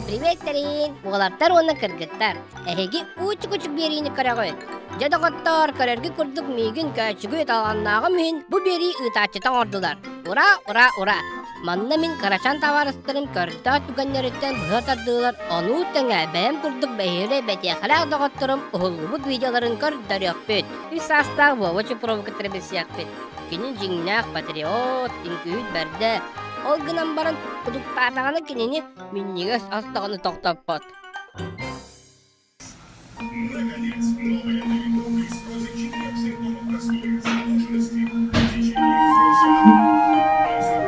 Приветтэрин, уолаттар уонна кыргыттар! Эһиги уучук-учук биэриини көрөҕүт. Дьэ доҕоттоор, көрөргүт курдук миигин көөчүгү талааннааҕым иһин бу биэрии ыытааччыта оҥордулар. Ура, ура, ура! Манна мин кырачаан табаарыстарым көрдөөх түгэннэриттэн быһа тардыылар ону тэҥэ бэйэм курдук бэһиэлэй бэтиэхэлээх доҕотторум уһуллубут видеоларын көрдөрүөхпүт. Үс саастаах Вова Чупрову кытары билсиэхпит. Кини дьиҥнээх патриот, үҥкүүһүт бэрдэ. Ол гынан баран утуктаатаҕына кинини минньигэс ас даҕаны тохтоппот.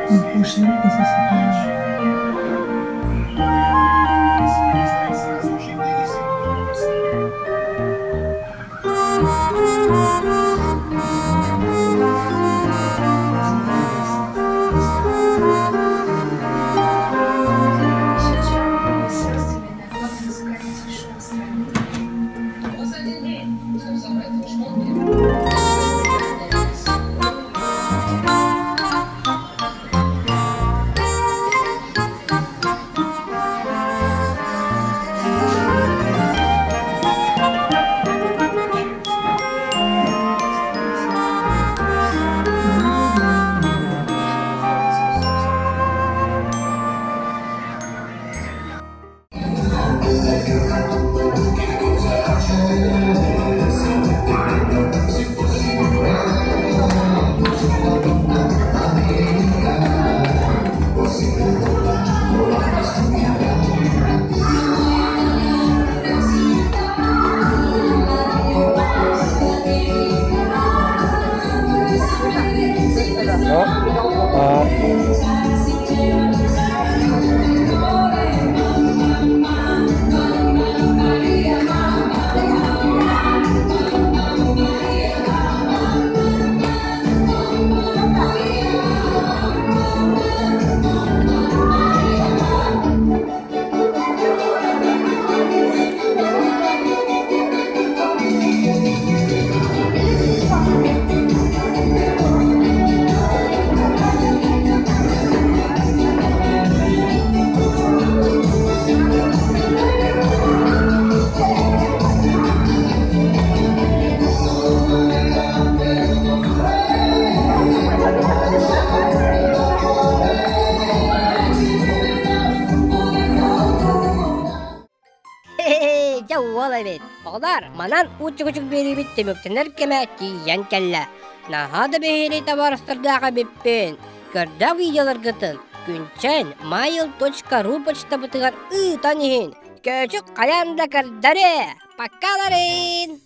Мы кушаем и засыпаем. Дьэ уол эбит. Оҕолор, манан уучук-учук биэриибит түмүктэнэр кэмэ тиийэн кэллэ. Наһаа да биһиги табаарыстардаах эбиппин. Көрдөөх видеоларгытын күнчэн mail.ru почтабытыгар ыытан иһин. Көөчүк хайаан да көрдөрүө! Пока, Ларин!